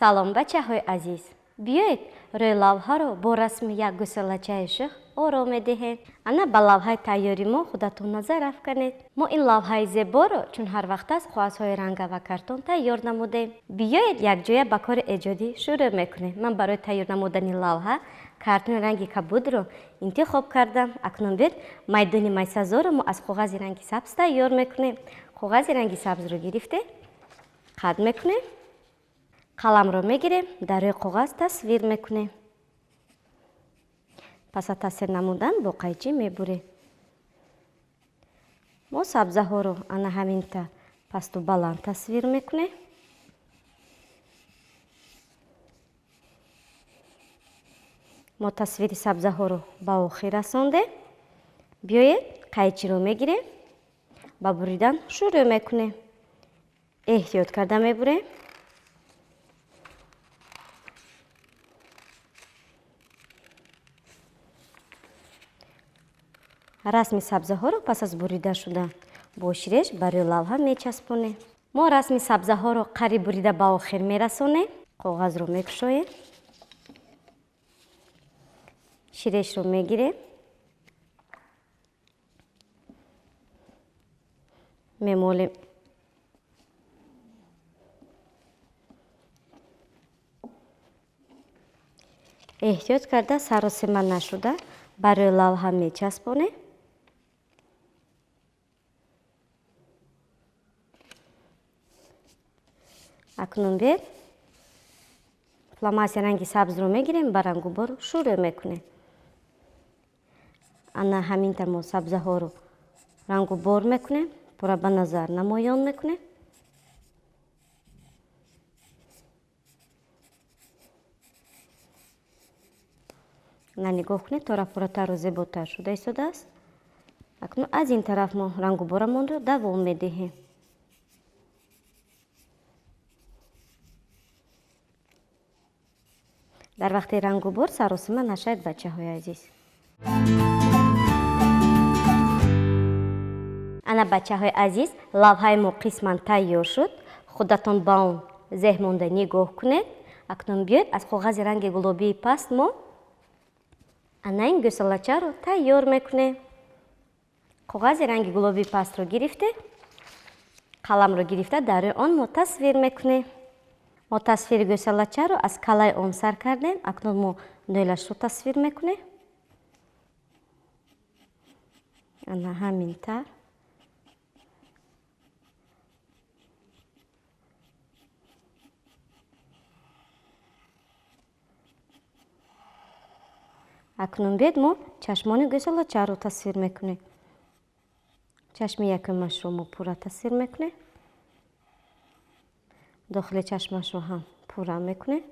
Салом, бачаҳои азиз. Биёед, рӯи лавҳаро бо расми як гӯсолачаи шӯх оро медиҳем. Ана ба лавҳаи тайёри мо худатон назар афканед. Мо ин лавҳаи зеборо, чун ҳар вақт аст, коғазҳои ранга ва картон тайёр намудем. Биёед, якҷоя ба кори эҷодӣ шурӯъ мекунем. Ман барои тайёр намудани лавҳа картони ранги кабудро интихоб кардам. Акнун биёед, майдони майсазорро мо аз коғази ранги сабз тайёр мекунем. Коғази ранги сабзро гирифте, қад мекунем, қаламро мегирем, дар рӯи коғаз тасвир мекунем. Пас аз тасвир намудан бо қайчӣ мебурем. Мо сабзаҳоро ана ҳаминта пасту баланд тасвир мекунем. Мо тасвири сабзаҳоро ба охир расондем. Биёед, қайчиро мегирем, ба буридан шурӯъ мекунем. Эҳтиёт карда мебурем. Расми сабзаҳоро пас аз бурида шудан бо ширеш бар рӯи лавҳа мечаспонем. Мо расми сабзаҳоро қариб бурида ба охир мерасонем. Коғазро мекушоем, ширешро мегирем, мемолем. Эҳтиёт карда саросима нашуда бар рӯи лавҳа мечаспонем. Акнун биёед, фломастер ранги сабзро мегирем, ба рангубор шурӯъ мекунем. Ана ҳаминта мо сабзаҳоро рангубор мекунем, пурра ба назар намоён мекунем. На нигоҳ кунед, тора пурратару зеботар шуда истодааст. Акнун аз ин тараф мо рангуборамонро давом медиҳем. Дар вақти рангубор саросима нашавед, бачаҳои азиз. Ана, бачаҳои азиз, лавҳаи мо қисман тайёр шуд. Худатон ба он зеҳ монда нигоҳ кунед. Акнун биёед, аз коғази ранги гулобии паст мо ана ин гӯсолачаро тайёр мекунем. Коғази ранги гулобии пастро гирифте, қаламро гирифта дар рӯи он мо тасвир мекунем. Мо тасвири гӯсолачаро аз калаи он сар кардем. Акнун мо нӯлашро тасвир мекунем. Ана ҳамин тавр. Акнун биёед, мо чашмони гӯсолачаро тасвир мекунем. Чашми якумашро мо пурра тасвир мекунем. Дохили чашмашро ҳам пурра мекунем.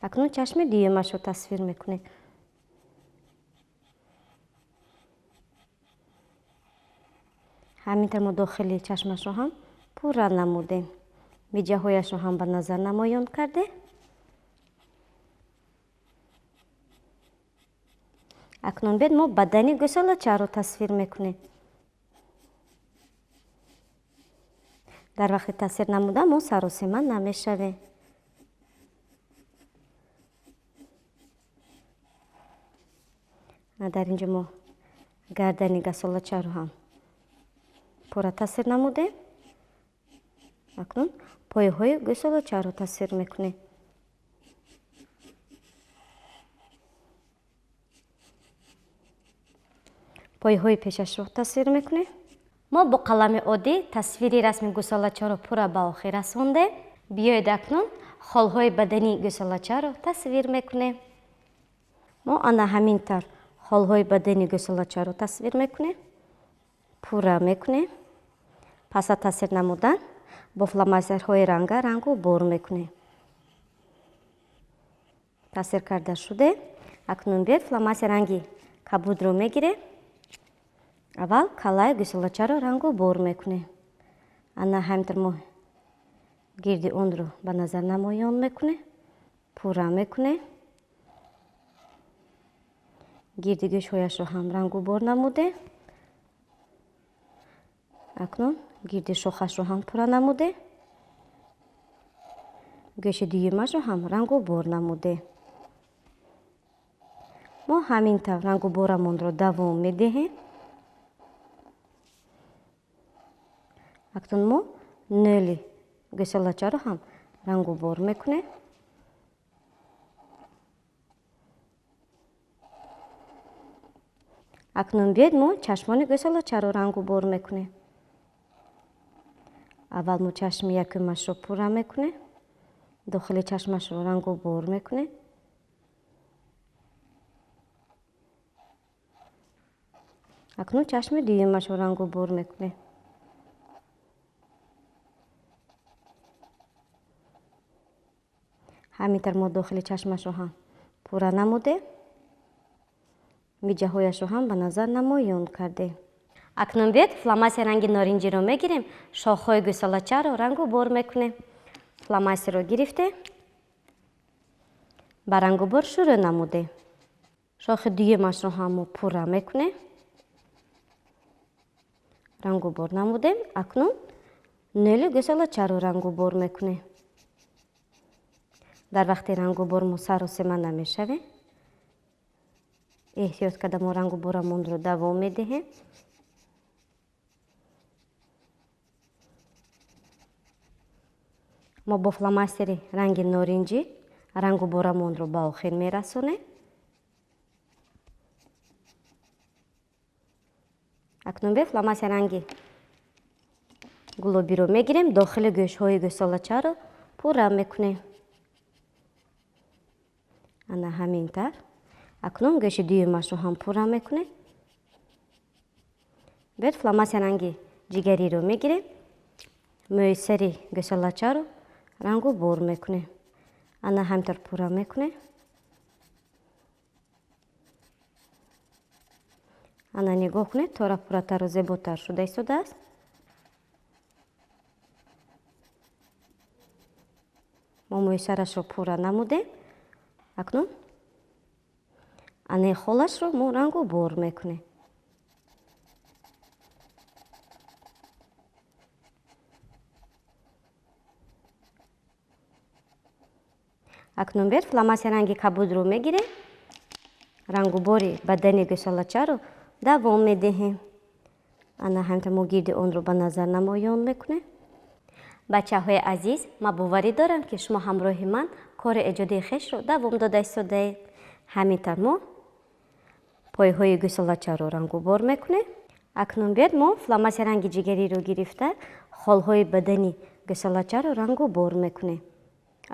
Акнун чашми дуюмашро тасвир мекунем. Ҳаминтар мо дохили чашмашро ҳам пурра намудем. Миҷаҳояшро ҳам ба назар намоён кардем. Акнун биёед, мо бадани гӯсолачаро тасвир мекунем. Дар вақти тасвир намудан мо саросима намешавем. Дар инҷо мо гардани гӯсолачаро ҳам пурра тасвир намудем. Акнун пойҳои гӯсолачаро тасвир мекунем. Пойҳои пешашро тасвир мекунем. Мо бо қалами оддӣ тасвири расми гӯсолачаро пурра ба охир расондем. Биёед, акнун холҳои бадани гӯсолачаро тасвир мекунем. Мо ана ҳамин тавр холҳои бадани гӯсолачаро тасвир мекунем, пурра мекунем. Пас аз тасвир намудан бо фломастерҳои ранга рангу бор мекунем. Тасвир карда шудем. Акнун биёед, фломастер ранги кабудро мегирем. Аввал калаи гӯсолачаро рангу бор мекунем. Ана ҳаминтар мо гирди онро ба назар намоён мекунем, пурра мекунем. Гирди гӯшҳояшро ҳам рангу бор намудем. Акнун гирди шохашро ҳам пурра намудем. Гӯши дуюмашро ҳам рангу бор намудем. Мо ҳамин тавр рангу борамонро давом медиҳем. Акнун мо нӯли гӯсолачаро ҳам рангу бор мекунем. Акнун биёед мо чашмони гӯсолачаро рангу бор мекунем. Аввал мо чашми якумашро пурра мекунем, дохили чашмашро рангу бор мекунем. Акнун чашми дуюмашро рангу бор мекунем. Ҳамин тавр мо дохили чашмашро ҳам пурра намудем, миҷаҳояшро ҳам ба назар намоён кардем. Акнун биёед фломастер ранги норинҷиро мегирем, шохҳои гӯсолачаро рангу бор мекунем. Фломастерро гирифтем, ба рангу бор шурӯъ намудем. Шохи дуюмашро ҳам мо пурра мекунем, рангу бор намудем. Акнун нӯли гӯсолачаро рангу бор мекунем. Дар вақти рангу бор мо саросема намешавем. Эҳтиёт карда мо рангу борамонро давом медиҳем. Мо бо фломастери ранги норинҷӣ рангу борамонро ба охир мерасонем. Акнун бе фломастер ранги гулобиро мегирем, дохили гӯшҳои гӯсолачаро пурра мекунем. Ана ҳамин тавр. Акнун гӯши дуюмашро ҳам пурра мекунем. Биёед фломастер ранги ҷигариро мегирем, мӯи сари гӯсолачаро рангу бор мекунем. Ана ҳамин тавр пурра мекунем. Ана нигоҳ кунед, тора пурратару зеботар шуда истодааст. Мо мӯи сарашро пурра намудем. Акнун анаи холашро мо рангу бор мекунем. Акнун биёед фломастер ранги кабудро мегирем, рангубори бадани гӯсолачаро давом медиҳем. Ана ҳамин мо гирди онро ба назар намоён мекунем. Бачаҳои азиз, ман боварӣ дорам, ки шумо ҳамроҳи ман кори эҷодии хешро давом дода истодаед. Ҳамин тавр мо пойҳои гӯсолачаро рангубор мекунем. Акнун биёед мо фломастер ранги ҷигариро гирифта холҳои бадани гӯсолачаро рангубор мекунем.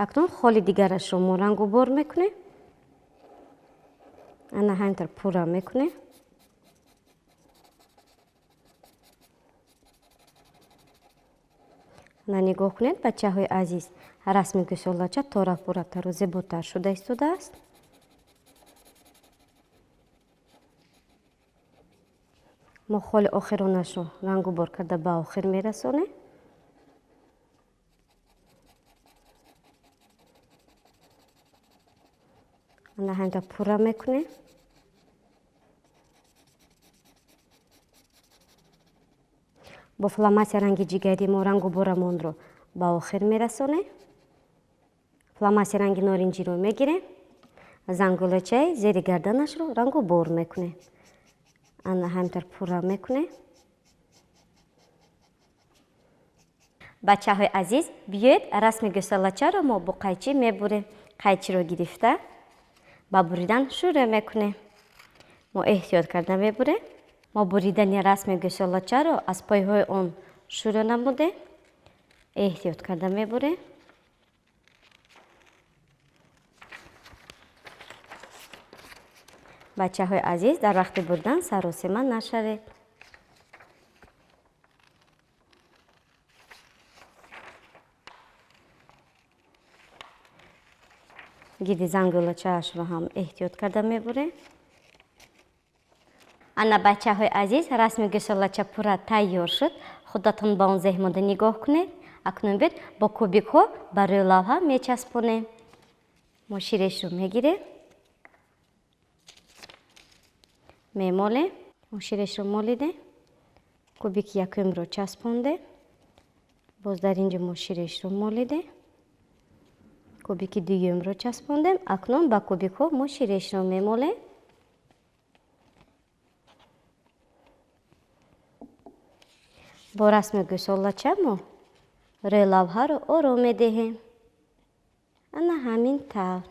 Акнун холи дигарашро мо рангубор мекунем. Ана ҳамин тавр пурра мекунем. Ана нигоҳ кунед, бачаҳои азиз, расми гӯсолача тора пурратару зеботар шуда истодааст. Мо холи охиронашро рангубор карда ба охир мерасонем. Ана ҳамин тавр пурра мекунем. Бо фломастер ранги ҷигарӣ мо рангуборамонро ба охир мерасонем. Фломастер ранги норинҷиро мегирем, зангулачаи зери гарданашро рангубор мекунем. Ана ҳамин тавр пурра мекунем. Бачаҳои азиз, биёед расми гӯсолачаро мо бо қайчӣ мебурем. Қайчиро гирифта ба буридан шурӯъ мекунем. Мо эҳтиёт карда мебурем. Мо буридани расми гӯсолачаро аз пойҳои он шурӯъ намудем. Эҳтиёт карда мебурем. Бачаҳои азиз, дар вақти буридан саросема нашавед. Гирди зангулачаашро ҳам эҳтиёт карда мебурем. Ана бачаҳои азиз, расми гӯсолача пурра тайёр шуд. Худатон ба он зеҳмонда нигоҳ кунед. Акнун биёед бо кубикҳо ба рӯи лавҳа мечаспонем. Мо ширешро мегирем, мемолем. Мо ширешро молидем, кубики якумро часпондем. Боз дар инҷо мо ширешро молидем. Кубики дуюмро часпондем. Акнун ба кубикҳо мо ширешро мемолем. Бо расми гӯсолача мо рӯи лавҳаро оро медиҳем. Ана ҳамин тавр.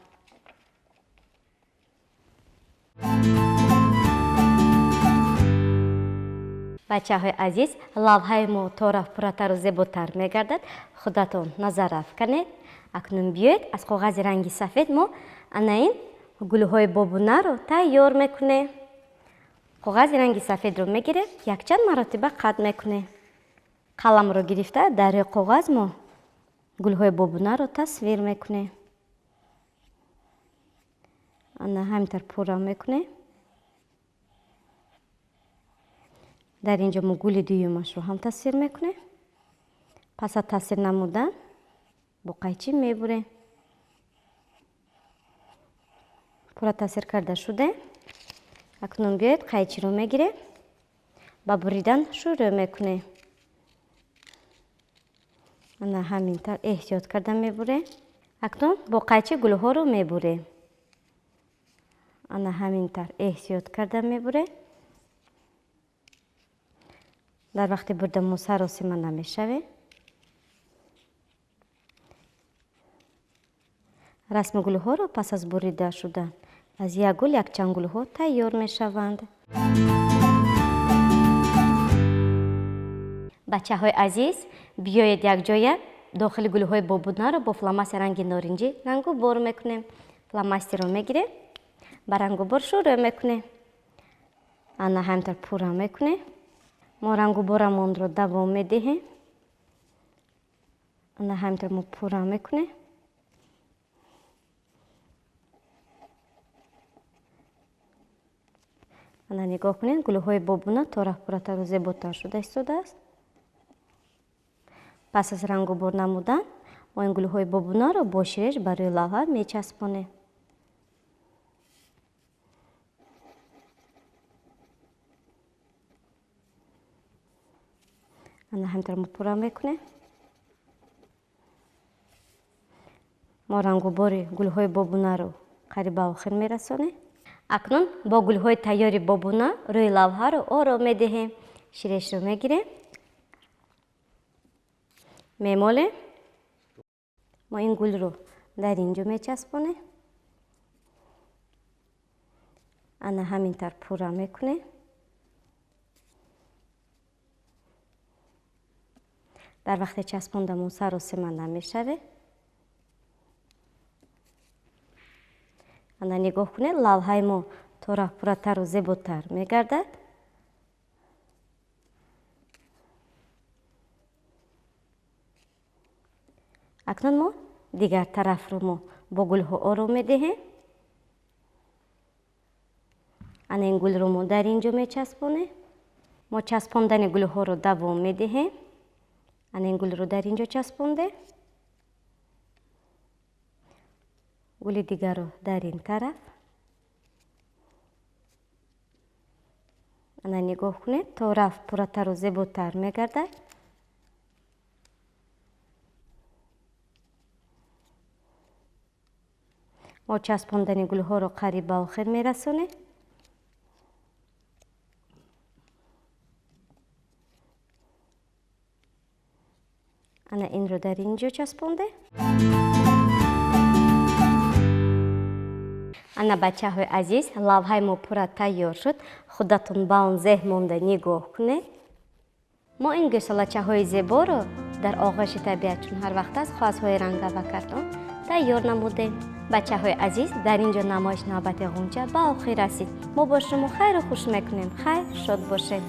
Бачаҳои азиз, лавҳаи мо то рафт пурратару зеботар мегардад. Худатон назар афканед. Акнун биёед аз коғази ранги сафед мо ана ин гулҳои бобунаро тайёр мекунем. Коғази ранги сафедро мегирем, якчанд маротиба қат мекунем. Қаламро гирифта дар рӯи коғаз мо гулҳои бобунаро тасвир мекунем. Ана ҳаминтар пурра мекунем. Дар инҷо мо гули дуюмашро ҳам тасвир мекунем. Пас аз тасвир намудан бо қайчи мебурем. Пурра тасвир карда шудем. Акнун биёед қайчиро мегирем, ба буридан шурӯъ мекунем. Ана ҳаминтар эҳтиёт карда мебурем. Акнун бо қайчи гулҳоро мебурем. Ана ҳаминтар эҳтиёт карда мебурем. Дар вақти бурда мо саросима намешавем. Расми гулҳоро пас аз бурида шудан аз як гул якчанд гулҳо тайёр мешаванд. Бачаҳои азиз, биёед якҷоя дохили гулҳои бобунаро бо фломастер ранги норинҷӣ рангубор мекунем. Фломастерро мегирем, ба рангубор шурӯъ мекунем. Ана ҳаминтар пурра мекунем. Мо рангуборамонро давом медиҳем. Ана ҳаминтар мо пурра мекунем. Ана нигоҳ кунед, гулҳои бобуна то рафт пурратару зеботар шуда истодааст. Пас аз рангубор намудан мо ин гулҳои бобунаро бо ширеш ба рӯи лавҳа мечаспонем. Ана ҳаминтар мо пурра мекунем. Мо рангубори гулҳои бобунаро қариб ба охир мерасонем. Акнун бо гулҳои тайёри бобуна рӯи лавҳаро оро медиҳем. Ширешро мегирем, мемолем. Мо ин гулро дар ин ҷо мечаспонем. Ана ҳаминтар пурра мекунем. Дар вақти часпондамон саросима намешавем. Ана нигоҳ кунед, лавҳаи мо то рафт пурратару зеботар мегардад. Акнун мо дигар тарафро мо бо гулҳо оро медиҳем. Ана ин гулро мо дар ин ҷо мечаспонем. Мо часпондани гулҳоро давом медиҳем. Ана ин гулро дар ин ҷо часпондем. Гули дигарро дар ин тараф. Ана нигоҳ кунед, то рафт пурратару зеботар мегардад. Мо часпондани гулҳоро қариб ба охир мерасонем. Ана инро дар ин ҷо часпондем. Ана бачаҳои азиз, лавҳаи мо пурра тайёр шуд. Худатон ба он зеҳ монда нигоҳ кунед. Мо ин гӯсолачаҳои зеборо дар оғоши табиат, чун ҳар вақт аст коғазҳои ранга ва картон тайёр намудем. Бачаҳои азиз, дар ин ҷо намоиш навбати ғунча ба охир расид. Мо бо шумо хайру хуш мекунем. Хайр, шод бошед.